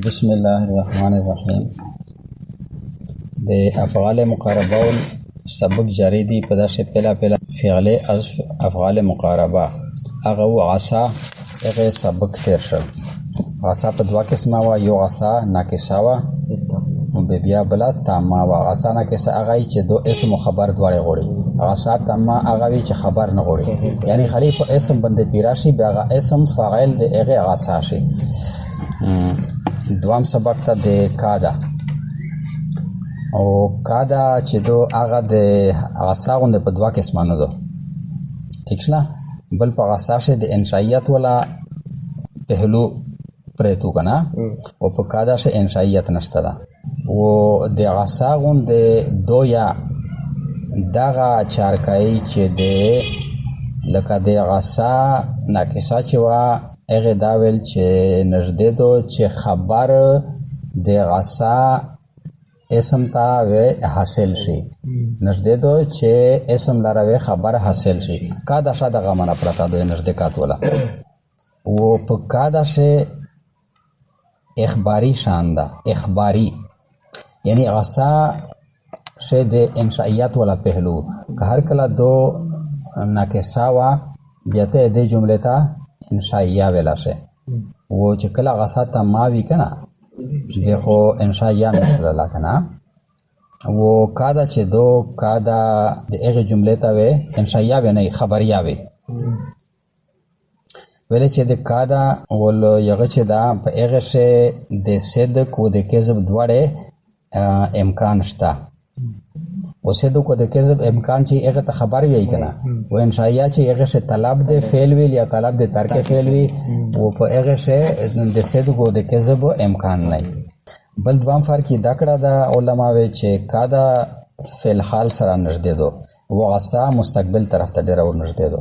بسم الله الرحمن الرحیم. د افعال مقاربه سبق جاری دی. په داسې پلا پلا فعل از افعال مقاربه هغه و عصا، هغه سبق تیر شو. عصا په دوه قسمه وه، یو عصا ناقصه وه، بیا بله تامه وه. عصا ناقصه هغه وي چې دو اسم او خبر دواړې غواړي. عصا تامه هغه وي چې خبر نه غواړي، یعنی خالي په اسم باندې پیرا شي، بیا هغه اسم فاعل د هغې عصا شي. دوام سبق ته د کاده او کاده چې دو هغه د عصا غوندې په دوه قسمانو ده، ټیک شله. بل په عصا شي د انشائیت ولا پهلو پرېتو که نه، او په کاده شي انشائیت نشته ده. و د عصا غوندې دویا دغه چارکای چې د لکه د عصا ناقصه چې وه، هغې دا ویل چې نږدې دو چې خبر د عصا اسم ته وی حاصل شي، نږدې دو چې اسم لره وی خبر حاصل شي. کا دا شه دغه منه پرته دوی نږدې کات وله. و په کا دا شه اخباری شان ده، اخباری یعنی عصا شه د انشائیت ولا پهلو که هر کله دو ناقصه وه بیا ته دې جملې ته انشائیه ویلی شي. و چې کله عصا ته ما وي که نه، بیا خو انشائیه نشته که نه. و کاده چې دو کاده د هغې جملې ته وی انشائیه وی نه، خبریه وی. ویلې چې د کاده ول یغه چې دا په هغې شی د صدق و د کذب دواړې امکان شته. او صدق و د کذب امکان چې هغه ته خبر وی که نه، و انشائیه چې هغې شی طلب د فعل وی یا طلب د ترک فعل وی، و په هغې شی د صدق و د کذب امکان نه. بل دوام فرق یې دا کړه ده علما وی چې کاده فعل حال سره نږدې دو و عصا مستقبل طرف ته ډېره ورنږدې دو.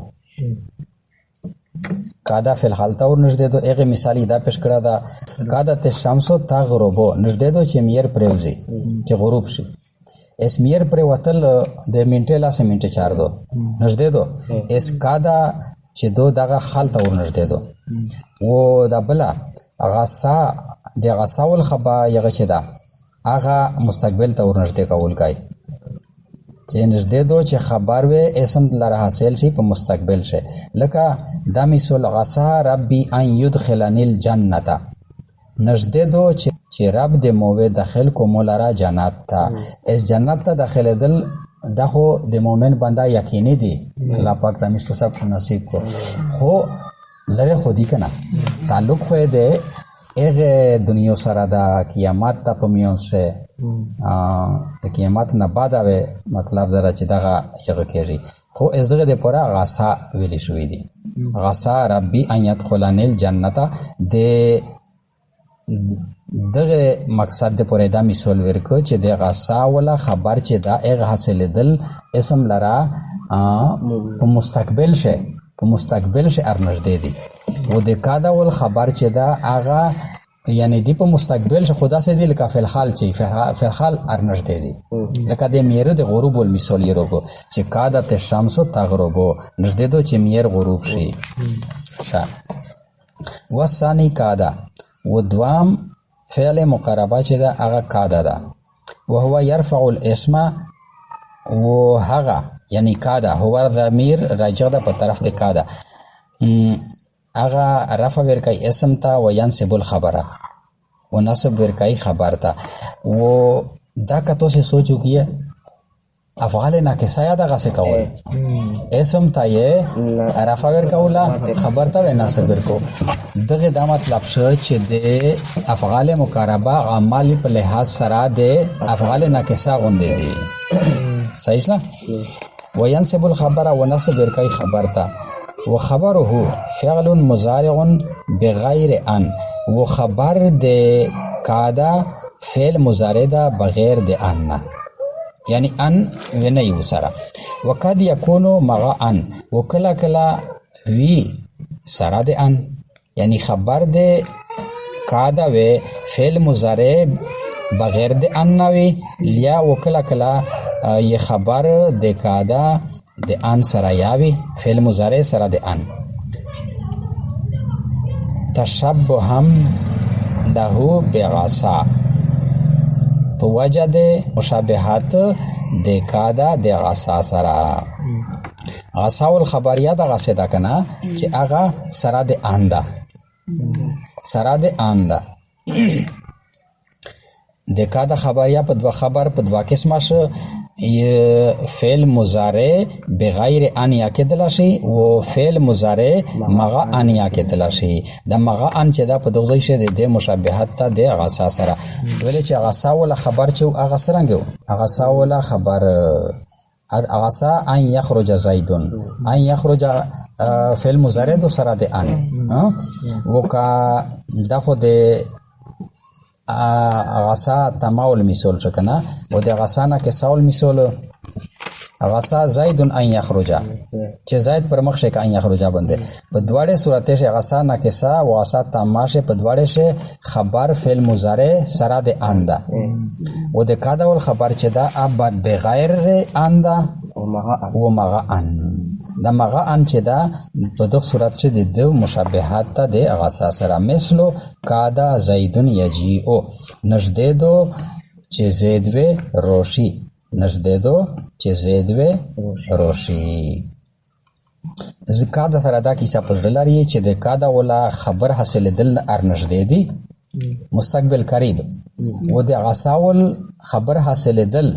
کاده فی الحال ته ورنږدې دو. هغې مثال یې دا پېښ کړه ده، کاده ته شمسو تغربو، نږدې دو چې میر پرېوځي، چې غروب شي. اس میر پرېوتل د منټې لاسه منټې چار دو، نږدې دو. اس کاده چې دو دغه حال ته ورنږدې دو. و دا بله غصا د غصا والخبا یغه چې ده هغه مستقبل ته ورنږدې کول کوي، چې نږدې دو چې خبر وي اسم لره حاصل شي په مستقبل شي. لکه دا مثال عصا ربي ان يدخلني الجنة، نږدې دو چې رب دې مو وي داخل کو مو لره جنت ته. اس جنت ته داخلېدل دا خو د مؤمن بنده یقیني دی، الله پاک ته مشته سب نصیب کو، خو لرې خو دی که نه، تعلق خو یې دی هغې دنیا سره د قیامت ته په میون شي، د قیامت نه بعد وی مطلب دره چې دغه یغه کېږي. خو اس دغه دپاره غصا ویلی شوي دي، غصا ربي ان يدخلني الجنة، د دغه مقصد د پورې دا مثال ورکړ چې د غصا ولا خبر چې دا هغه حاصلېدل اسم لره په مستقبل شي، په مستقبل شي ارنږدې دي. و د کاده ول خبر چې دا هغه یعنی دی په مستقبل شي، خو داسې دی لکه فی الحال چې فی الحال ارنږدې دي. لکه د میره د غروب ول مثال یې راکړو چې کاده ته شمس تغربو، نږدې دو چې میر غروب شي. ښه. وثاني کاده و دوام فعل مقاربه چې ده هغه کاده ده، وهو يرفع الاسم و هغه یعنی کاده هو ضمیر راجع ده په طرف د کاده، هغه رفع ورکوي اسم ته و ینصب الخبره و نصب ورکوي خبر ته. و دا که تاسې سوچ وکړئ افعال ناقصه یا دغسې کول، اسم ته یې رفع ورکوله خبر ته یې نصب ورکو. دغه دا مطلب شو چې د افعال مقاربه عمل په لحاظ سره د افعال ناقصه غوندې دي. صحیح شله؟ وینصب الخبر ونصب ورکوي خبر ته. وخبره فعل مضارع بغیر ان، وخبر د کاده فعل مضارع ده بغیر د ان نه، یعنی ان ونه یو سره. وقد یکون مع ان، وکله کله وی سره د ان، یعنی خبر د کاده وی فعل مضارع بغیر د ان نه وی، یا وکله کله یې خبر د کاده د ان سره یا وی فعل مضارع سره د ان. تشبه هم د کاده بغصا په وجه د مشابهت د کاده د غصا سره. غصا والخبریا دغه څه ده کنه چې هغه سره د ان ده، سره د ان ده. د کاده خبریا په دوه خبر په دوه قسمه شو، فعل مضارع بغیر ان یا کېدلی شي او فعل مضارع مغه ان یا کېدلی شي. د مغه ان چې دا په دغه ځای شي د دې مشابهت ته د غصا سره، ولې چې غصا ولا خبر چې هغه څرنګه و، غصا ولا خبر غصا ان یخرج زیدون، ان یخرج فعل مضارع دو سره د ان وکا دا خو د غصا تماول مثال شو کنه، او د غصا نه کې ساول مثال غصا زید ان یخرج چې زید پر مخ شي که ان یخرج باندې په دواړه صورت شي غصا نه کې سا او غصا تماشه په دواړه شي خبر فعل مضارع سره د ان ده، او د کاده ول خبر چې دا اب بغیر ان ده او مغه ان د مغه ان چې دا په دغه صورت چې د مشابهت ته د غصا سره مثلو کاده زیدون یجیئو نږدې دو چې زید وی روشي، نږدې دو چې زید وی روشي. کاده سره دا کیسه په زړه لري چې د کاده ولا خبر حاصلېدل ار نږدې دي مستقبل قریب، و د غصاول خبر حاصلېدل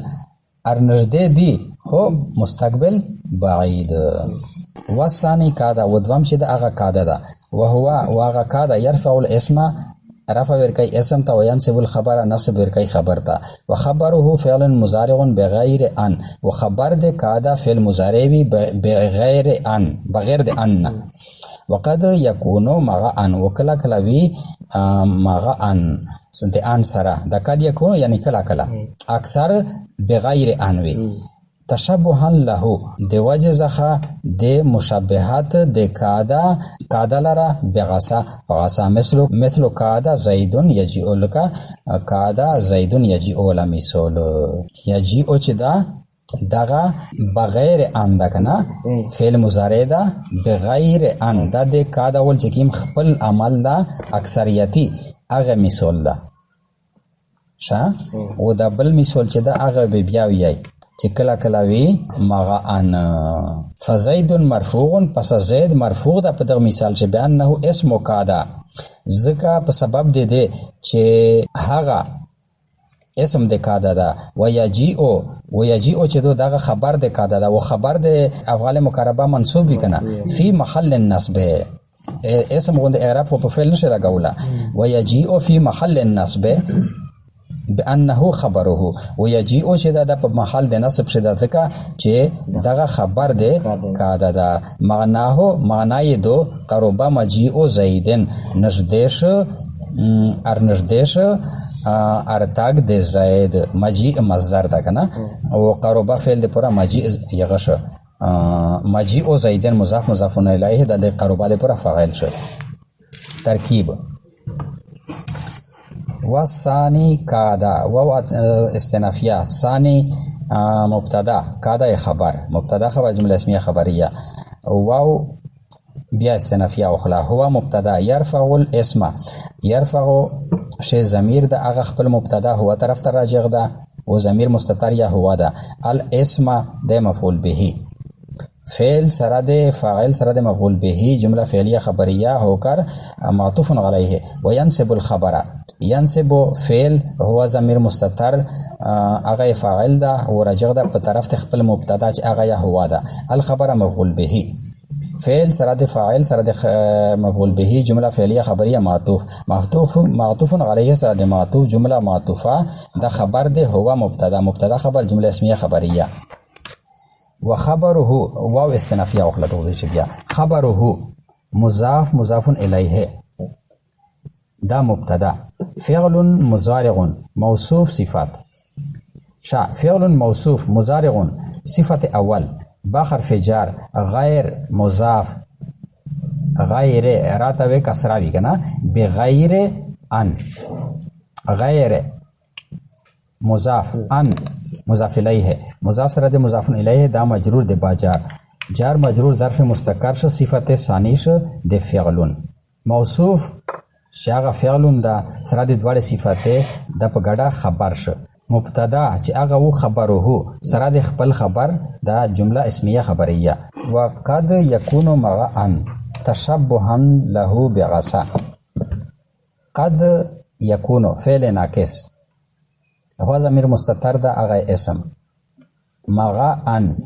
ار نږدې دي خو مستقبل بعید. والثاني کاده و دوم چې د هغه کاده ده، وهو وهغه کاده يرفع الاسم رفع ورکی اسم ته وینصب الخبر نصب ورکی خبر ته، وخبره فعل مضارع بغیر ان، وخبر د کاده فعل مضارع وي بغیر ان، بغیر د ان نه. وقد یکونو مغه ان، وکله کله وي مغه ان د ان سره د قد یکونو یعنی کله کله اکثر بغیر ان وي. تشبها له د وجه څخه د مشابهت د کاده کاده لره بغصا غصا مثل کاده زیدون یجیء لکه کاده زیدون یجیء ولا مثال یجیء چې دا دغه بغیر ان ده کنه فعل مضارع ده بغیر ان دا د کاده ول چې کیم خپل عمل ده اکثریتی هغه مثال ده شه. او دا بل مثال چې دا هغه به بیا ویای چې کله کله وي مغه ان. فزید مرفوع، پس زید مرفوع ده په دغه مثال چې بانه اسم کاده، ځکه په سبب د دې چې هغه اسم د کاده ده، ویجیء ویجیء چې دغه خبر د کاده ده، او خبر د افعال مقربه منصوب وي کنه فی محل النصب، اسم غوند اعراب خو په فعل نشي لګوله، ویجیء فی محل النصب بأنه خبره، ویجیء چې دا په محل د نصب شي ده ځکه چې دغه خبر د کاده ده. معناه معنی دو قرب مجیء زیدن نږدې شو ار نږدې شو ارتاګ د زید، مجیء مصدر ده کنه، او قرب فعل د پوره مجیء یغه شو، مجیء زیدن مضاف مضاف الیه د قرب د پوره فاعل شو. ترکیب والثاني کاده واو استنافیه ثاني مبتدا کاده خبر مبتدا خبر جمله اسمیه خبریه واو بیا استنافیه وخلا هو مبتدا يرفع الاسم يرفع شی ضمیر د هغه خپل مبتدا هو طرف ته راجع ده او ضمیر مستتر یا هو ده، الاسم د مفعول به فعل سره د فاعل سره د مفعول به جمله فعلیه خبریه هوکر معطوف علیه وینصب الخبر ينصب فعل هو ضمیر مستتر هغه فاعل ده او راجع ده په طرف ته خپل مبتدا چې هغه یا هو ده، الخبر مفعول به فعل سره د فاعل سره د مفعول به جمله فعلیه خبریه معطوف معطوف معطوف علیه سره د معطوف جمله معطوفه د خبر ده هو مبتدا مبتدا خبر جمله اسمیه خبریه. وخبره واو استنافیه وخله دغه بیا خبره مضاف مضاف الیه دا مبتدا فعل مضارع موصوف صفات شا فعل موصوف مضارع صفت اول بحرف جار غیر مضاف غیر راته کسره وی کنه بغیر ان غیر مضاف ان مضاف الیه مضاف سره د مضاف الیه دا مجرور د باجار جار مجرور ظرف مستقر شو صفت ثانی شو د فعلون موصوف چې هغه فعل ده سره د دواړې صفته د په ګډه خبر شو. مبتدا چې هغه و خبره سره د خپل خبر دا جمله اسمیه خبریه. وقد یکون مع ان تشبها له بعصا. قد یکون فعل ناقص هو ضمیر مستتر ده هغه اسم. مع ان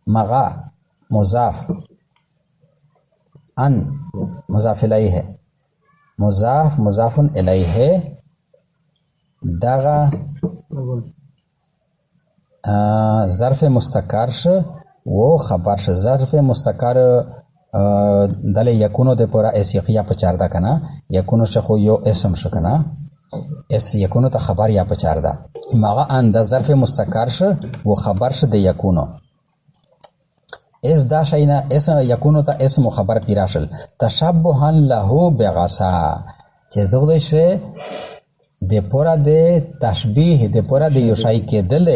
مع مضاف ان مضاف الیه مضاف مضاف الیه دغه ظرف مستقر شه و خبر شه. ظرف مستقر دله یکونو د پورا اسیقیا په چار ده کنه، یکونو شه خو یو اسم شه کنه، اس یکونو ته خبر یا په چار ده. مغه ان د ظرف مستقر شه و خبر شه د یکونو. اس دا شینا اس یکونو ته اسم و خبر پیراشل تشبها له بغصا چې دغه شه د پورا د تشبیه د پورا د یو شی کېدل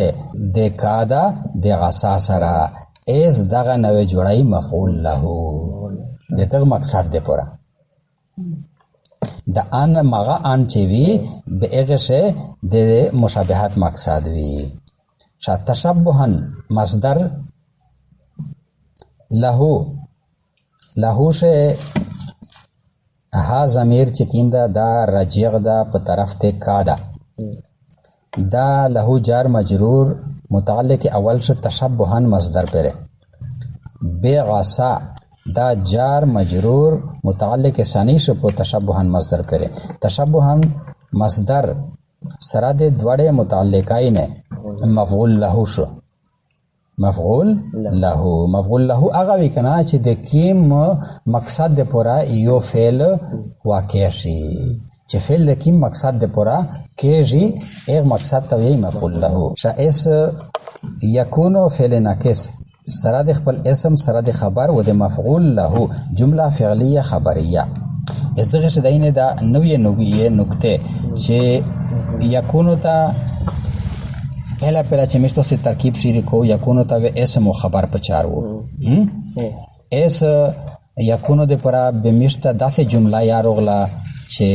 د کادا د غصا سره اس دغه نوې جوړای مفعول له د دغه مقصد د پورا د ان مغه ان چې وی به هغه شه د مشابهت مقصد وی. شا تشبها مصدر له له شه ها ضمیر چې کیم ده دا رجیغ ده په طرف ته کا ده. دا له جار مجرور متعلق اول شه تشبها مصدر پره بغصا دا جار مجرور متعلق ثانی شه په تشبها مصدر پره. تشبها مصدر سره د دواړې متعلقای نه مفعول له شو. مفعول له مفعول له هغه وی کنه چې د کیم مقصد د پورا یو فعل واقع شي، چې فعل د کیم مقصد د پورا کېږي هغه مقصد ته وی مفعول له. شه اس یکونو فعل ناقص سره د خپل اسم سره د خبر و د مفعول له جمله فعلیه خبریه. اس دغه څه دینه دا نوې نوې نکته چې یکونو ته پہلا پہلا چې مشتو سے ترکیب شری کو یکونو ته اسم او خبر پچار وو. اس یکونو د پرا به مشته داسې جمله یا روغلا چې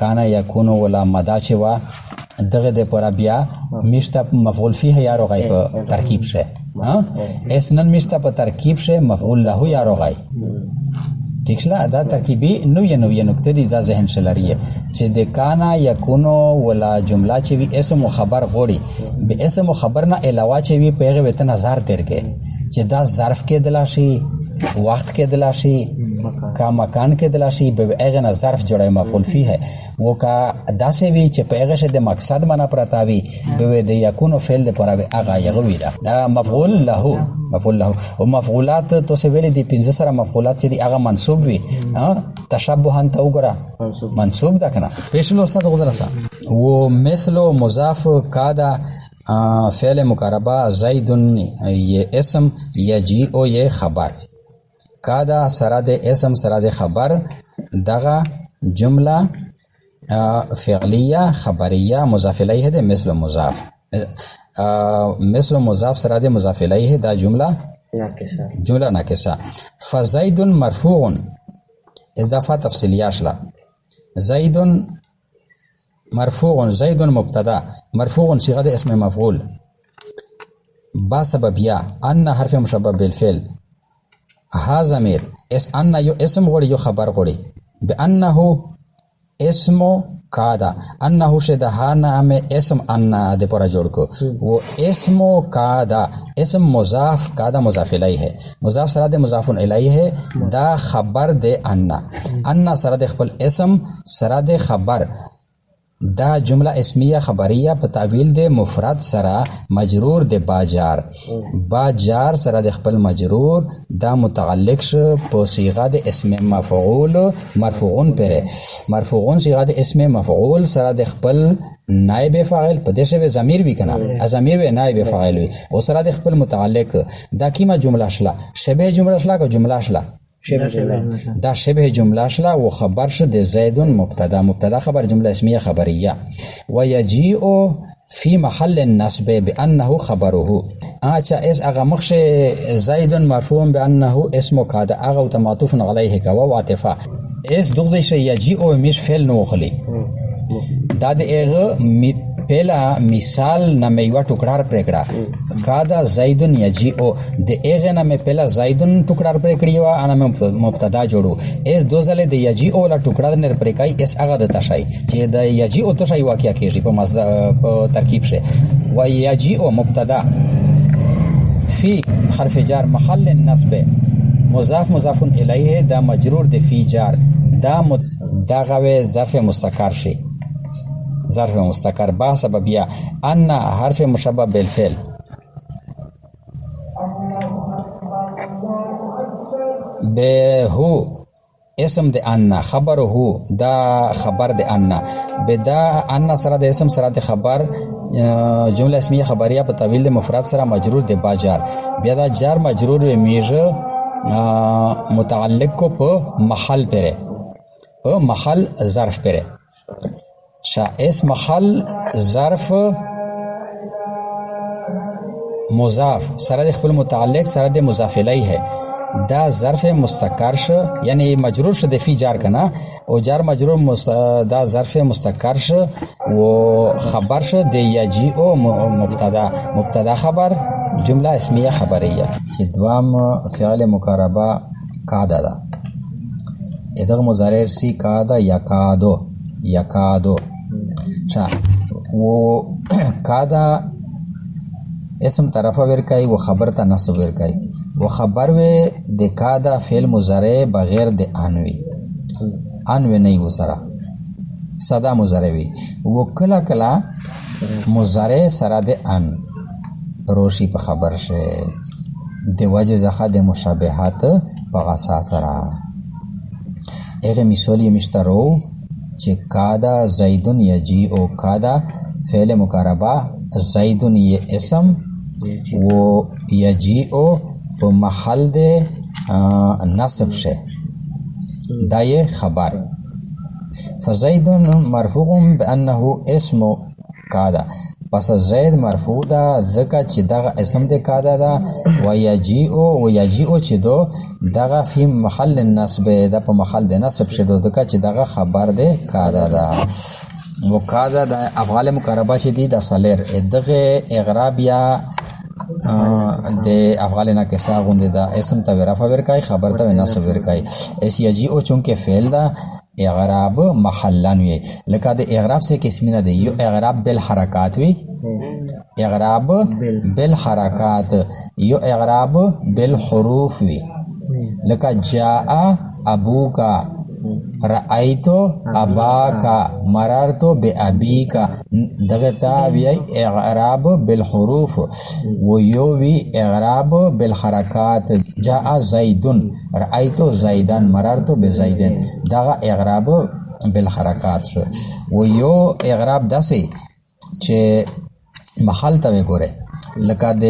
کانا یکونو ولا مدا چې وا دغه د پرا بیا مشته مفعول فیه یا روغای په ترکیب شه. اس نن مشته په ترکیب شه مفعول له یا روغای. ٹھیک شله. دا ترکیبی نوې نوې نکته دي دا ذهن شلري چې د کانا یکونو ولا جمله چې وی اسم او خبر غوړي به اسم او خبر نه علاوه چې وی پیغه وته نظر تیر کې چې دا ظرف کې دلا شي وخت کې دلا شي کا مکان کې دلا شي به هغه نه ظرف جوړه مفعول فيه و کا داسې وی چې په هغه شه د مقصد معنا پرتا وي به د یکونو فعل د پره هغه یغوي دا مفعول له مفعول له او مفعولات تو څه ویل دي پنځه سره مفعولات چې دي هغه منصوب وي. تشبها ته وګوره منصوب ده کنه. پیشلو استاد غدرسه و مثل مضاف کادا فعل مقاربه زید یہ اسم یجیء یہ خبر کادا سره د اسم سره د خبر دغه جمله فعلیه خبریه مضاف الیه ده مثل مضاف مثل مضاف سره د مضاف الیه دا جمله ناقصه جمله ناقصه. فزید مرفوع اضافه تفصیلیه شله. زید مرفوع زید مبتدا مرفوع صيغه د اسم مفعول با سببیه ان حرف مشبه بالفعل ها ضمیر اس ان یو اسم غوړي یو خبر غوړي بانه اسم کادا انه شه د ها نام اسم ان د پر جوړ کو و اسم کادا اسم مضاف کادا مضاف الیه مضاف سره د مضاف الیه دا خبر د ان ان سره د خپل اسم سره د خبر دا جمله اسمیه خبریه په تعویل د مفرد سره مجرور د باجار باجار سره د خپل مجرور دا متعلق شو په صيغه د اسم مفعول مرفوعون پره مرفوعون صيغه د اسم مفعول سره د خپل نائب فاعل په دې شوی ضمیر وی کنه ضمیر وی نائب فاعل وی او سره د خپل متعلق دا کیمه جمله شله شبه جمله شله که جمله شله دا شبه جمله شله و خبر شه د زید مبتدا مبتدا خبر جمله اسمیه خبریه و یجیء فی محل النصب بانه خبره. اچھا اس هغه مخ زید مرفوع بانه اسم کاد هغه ته معطوف علیه کا و عاطفه. اس دغه شی یجی او میش فعل نو خلی دا د هغه پهلا مثال نه مې یو ټوکړار پرې کړه. کادا زیدن یجی او د هغه نه مې پهلا زیدن ټوکړار پرې کړی و، انا مې مبتدا جوړو. اس دو ځله د یجی او لا ټوکړار نه پرې کای، اس هغه د تشای چې د یجی او تشای واقع کیږي په مصدر په ترکیب شه. و یجی او مبتدا فی حرف جار محل النصب مضاف مضاف الیه، دا مجرور د فی جار، دا دغه ظرف مستقر شي، ظرف مستقر با سببیا ان حرف مشبہ بالفعل. به هو اسم د ان خبر هو، دا خبر د ان به دا ان سره د اسم سره د خبر جمله اسمیه خبریه په طویل د مفرد سره مجرور د با جار، بیا دا جار مجرور وي میږه متعلق کو په محل پره، په محل ظرف پره. شا اس محل ظرف مضاف سره د خپل متعلق سره د مضاف الیه، دا ظرف مستقر شه، یعنی مجرور شه د فی جار کنه، او جار مجرور دا ظرف مستقر شه و خبر شه د یجی او مبتدا، مبتدا خبر جمله اسمیه خبریه. چې دوام فعل مقاربه کاده ده، دغه مضارع سی کاده یکادو یکادو شا و کاده اسم طرفه ورکای و خبر ته نصب ورکای و خبر وی د کاده فعل مضارع بغیر د انوي، انوي نه وسره صدا مضارع وي و کله کله مضارع سره د ان روشي په خبر شه د وجه زخه د مشابهت په غصا سره. هغه مثال یې مشته رو چې کاده زیدن یجی او کاده فعل مقاربه زیدن یې اسم و یجی او په محل د نصب شه، دا یې خبر. فزید مرفوع بانه اسم کاده، پس زید مرفوع ده ځکه چې دغه اسم د کاده ده، و یجیء و یجیء چې دو دغه فی محل النصب ده، په محل د نصب شه دو ځکه چې دغه خبر د کاده ده. و کاده د افعال مقاربه چې دي د سلر دغه اعراب یا د افعال ناقصه غوندې ده، اسم ته رفع ورکای خبر ته نصب ورکای. اس یجیء چونکه فعل ده اعراب محلن وي، لکه د اعراب څه قسمونه دي، یو اعراب بالحرکات وي، اعراب بالحرکات، یو اعراب بالحروف وي، لکه جاء ابوکا رأیت اباکا مررت بابیکا، دغه ته وی اعراب بالحروف. و یو وی اعراب بالحرکات، جاء زید رأیت زیدا مررت بزید، دغه اعراب بالحرکات شو. و یو اعراب داسې چې محل ته وګوره، لکه د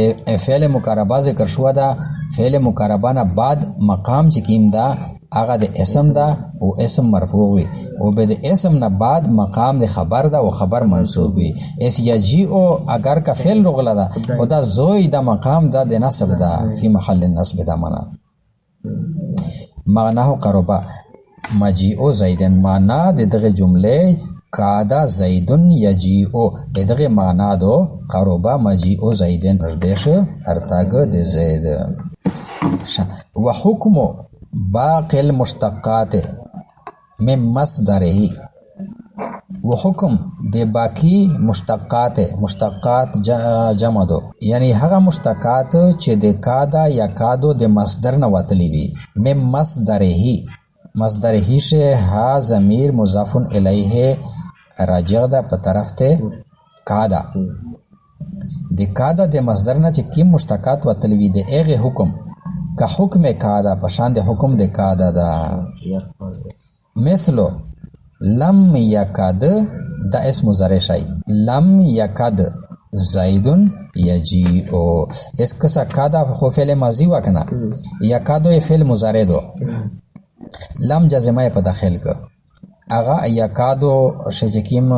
فعل مقاربه ذکر شو ده، فعل مقاربه نه بعد مقام چې کیم ده هغه د اسم ده او اسم مرفوع وي، او به د اسم نه بعد مقام د خبر ده او خبر منصوب وي. اس یجی او اگر کا فعل رغله ده خدا زوی د مقام ده د نصب ده فی محل النصب ده. معنا معناه قربه مجیء زیدن، معنا د دغه جملې کادا زیدن یجیء، دغه معنا دو قربه مجیء زیدن نږدې شو ارتګ د زید. وحکم باقي المشتقات من مصدره، وحکم د باقی مشتقات، مشتقات جمع دو، یعنی هغه مشتقات چې د کادا یا کادو د مصدر نه وتلی وي. من مصدره، مصدره شه ها ضمیر مضاف الیه راجع ده په طرف ته کادا، د کادا د مصدر نه چې کیم مشتقات وتلی وي د هغې حکم که حکم کادا په شان د حکم د کادا ده. مثلو لم یکد، دا اسم مضارع شي، لم یکد زید یجیء، اس کسا کادا خو فعل ماضی وکنه، یکادو یې فعل مضارع دو، لم جزمه په داخل ک هغه یکادو شجکیم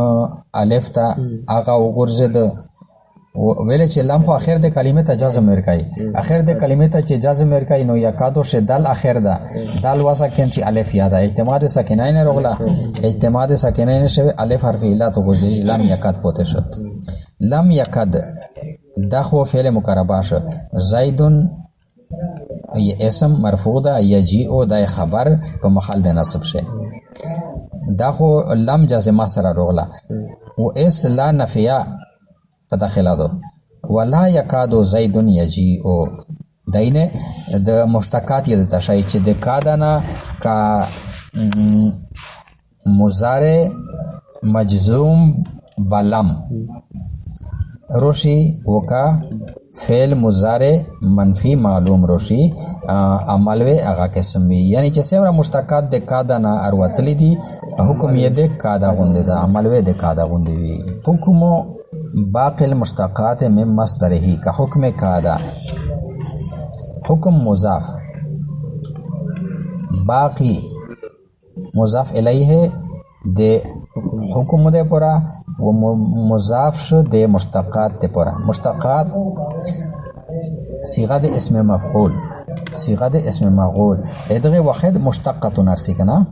الف ته هغه وغورځید، ویل چې لام خو اخر د کلمې ته جزم ورکای، اخر د کلمې ته چې جزم ورکای نو یکادو شه دال اخر ده، دال واسه کین چې الف یاده اجتماع د ساکنین رغله، اجتماع د ساکنین شوی الف حرف علت غوځي، لم یکاد پوته شد. لم یکاد دا خو فعل مقربه شو. زیدن اسم مرفوع ده، یجیء دا خبر په محل د نصب شه، دا خو لم جزمه سره رغله. و اس لا نفیه په داخله ده. ولا یکاد زید یجیء دینه د مشتقات یې د تشای چې د کادنا کا مضارع مجزوم بلم روشي وکا فعل مضارع منفي معلوم روشي عمل وی هغه قسم وي، یعنی چې څومره مشتقات د کادا نه اروتلې دي حکم یې د کادا غوندې ده، عمل وی د کادا غوندې وي. حکم باقي المشتقات من مصدره که حکم کادا، حکم مضاف باقی مضاف الیه د حکم د پورا و مضاف شو د مشتقات د پورا. مشتقات صيغه د اسم مفعول، صيغه د اسم مفعول ادغه واحد مشتقه ارسی کنه،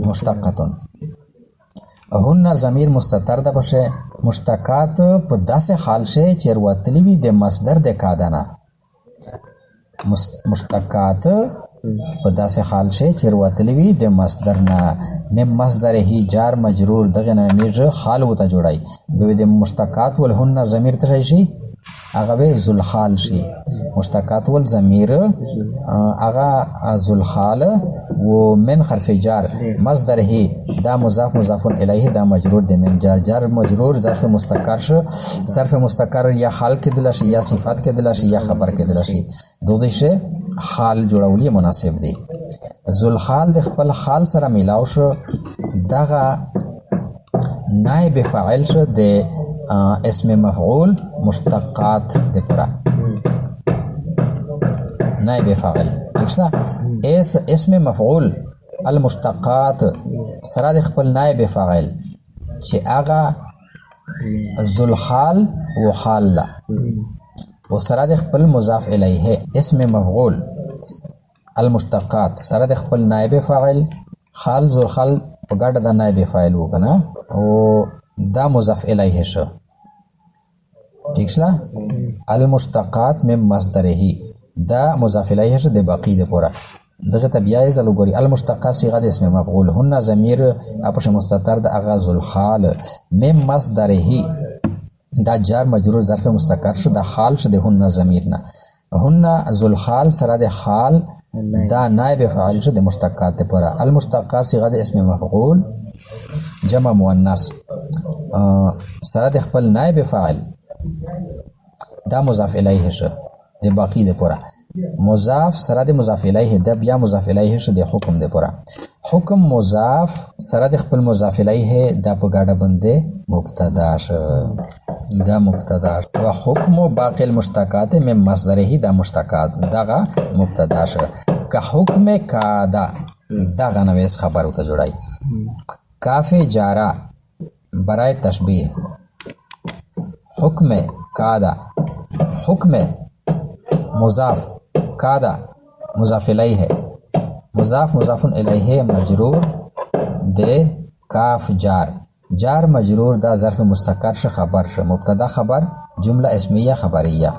مشتقه هن ضمیر مستتر ده پشه. مشتقات په داسې حال شي چې وروتلي وي د مصدر د کادنه، مشتقات په داسې حال شي چې وروتلي وي د مصدر نه، من مصدره جار مجرور دغه نه میږ حال وته جوړای به د مشتقات ول هن ضمیر ته شي هغه به ذوالحال شي. مشتقات ول ضمیر هغه ذوالحال و من حرف جار مصدره دا مضاف مضاف الیه دا مجرور د من جار، جار مجرور ظرف مستقر شو، ظرف مستقر یا حال کې دل شي یا صفات کې دل شي یا خبر کې دل شي، دوی شه حال جوړول مناسب دی. ذوالحال د خپل حال سره میلاو شو، دغه نائب فاعل شو د اسم مفعول مشتقات د پورا نائب فاعل، ٹھیک شو. اس اسم مفعول المشتقات سره د خپل نائب فاعل چې هغه ذوالحال و حال ده و سره د خپل مضاف الیه اسم مفعول المشتقات سره د خپل نائب فاعل خال ذوالحال په ګډه د نائب فاعل وکنه او دا مضاف الیه شو، ٹھیک شله. المشتقات من مصدره دا مضاف الیه شو د باقی د پوره دغه ته بیا یې ځل وګوري. المشتقات صيغه د اسم مفعول هن ضمیر اپش مستتر د هغه ذوالحال من مصدره دا جار مجرور ظرف مستقر شو د حال شو د هن ضمیر نه، هن ذوالحال سره د حال دا نائب فاعل شو د مشتقات پورا. المشتقات صيغه د اسم مفعول جمع مؤنث سره د خپل نائب فاعل دا مضاف الیه شو د باقی د پورا، مضاف سره د مضاف الیه د بیا مضاف الیه شو د حکم د پورا. حکم مضاف سره د خپل مضاف الیه دا په ګډه باندې مبتدا شو، دا مبتدا شو. حکم باقی المشتقات من مصدره دا مشتقات دغه مبتدا شو. که حکم کادا دغه نویس خبر ته جوړای. کاف جارا برای تشبیه حکم کادا، حکم مضاف کادا مضاف الیه مضاف مضاف الیه مجرور د کاف جار، جار مجرور دا ظرف مستقر ش خبر ش مبتدا خبر جمله اسمیه خبریه.